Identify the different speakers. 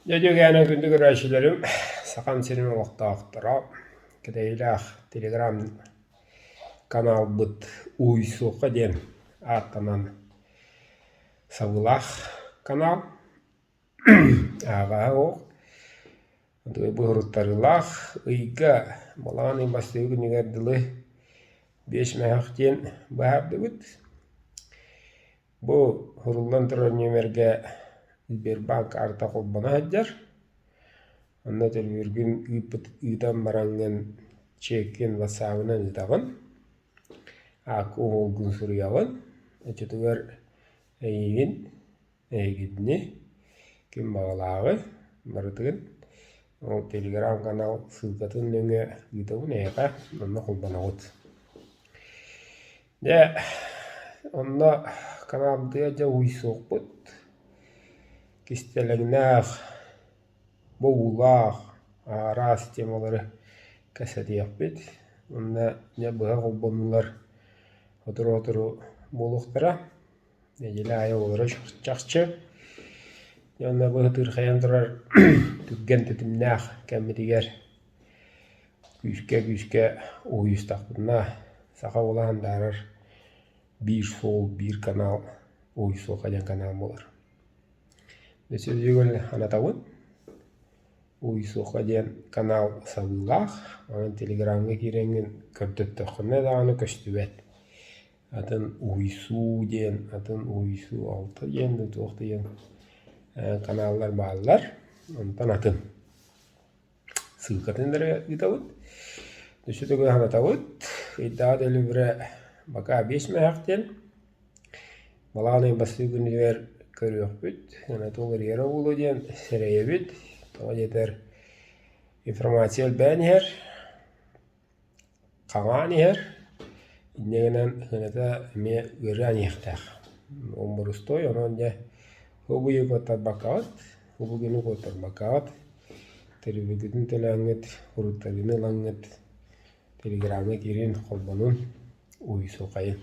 Speaker 1: Дьэ дьүөгээнэ күндү көрөөччүлэрим, Сахам сирин олохтоохторо, кэтэһиилээх телеграм каналбыт Уйсуха диэн ааттанан сабыылаах канал. Ааҕаһа оһох быһыруттарыылаах ыйга балаҕан ый бастакы күнүгэр дылы биэс мөһөөх диэн быһаардыбыт. Бу суруллан турар нүөмэргэ Сбербанк карта холбоно сылдьар. Онно төлөбүргүн ыыппыт ыытан бараҥҥын чеккин ватсабынан ыытаҕын, аакка уһуургун суруйаҕын, оччотугар эйигин, эһигини ким баҕалааҕы барытын ол телеграм-канал ссылкатын нөҥүө ыытабын эһиэхэ онно холбоноҕут. Дьэ, онно каналбытыгар дьэ уйсуохпут, кистэлэҥнээх, бобуулаах араас темалары кэпсэтиэхпит. Онно дьэ быһа холбоннулар сотору-сотору буолуохтара. Нэдиэлэ аайы олоро чахчы. Дьэ онно быһытыырхайан турар түргэн тэтимнээх кэммитигэр Күүскэ-күүскэ уһуйустахпытына, саха уола андаарар биир суол, биир канал уһуйсуохха диэн канал буолар. Өссө анатабын уһуйсуохха диэн канал сабыылаах, онон телеграмҥа киирэҥҥин көрдөттөххүнэ даҕаны көстүбэт. Атын уһуйсуу диэн, атын уһуйсуу алта диэн дуу туох диэн каналлар бааллар, онтон атын. Ссылкатын эрэ ыытабыт. Өссө төгүл санатабыт, ыйдааҕы төлөбүрэ бакаа биэс мөһөөх диэн. Балаҕан ыйын бастакы күнүгэр көрүөхпүт, Анатолий Риера буолуо диэн сэрэйэбит. Тоҕо диэтэр информация элбээн иһэр. Хаҥаан иһэр, инньэ гынан сыаната эмиэ ыараан иһиэхтээх. Ол боростуой, онон дьэ угуйу куоттарбаккаҕыт, угуйуну куоттарбаккаҕыт, төлөбүргүтүн төлөөҥҥүт, уруттарыыны ылаҥҥыт, телеграмҥа киирин, холбонун, уйсуохайын.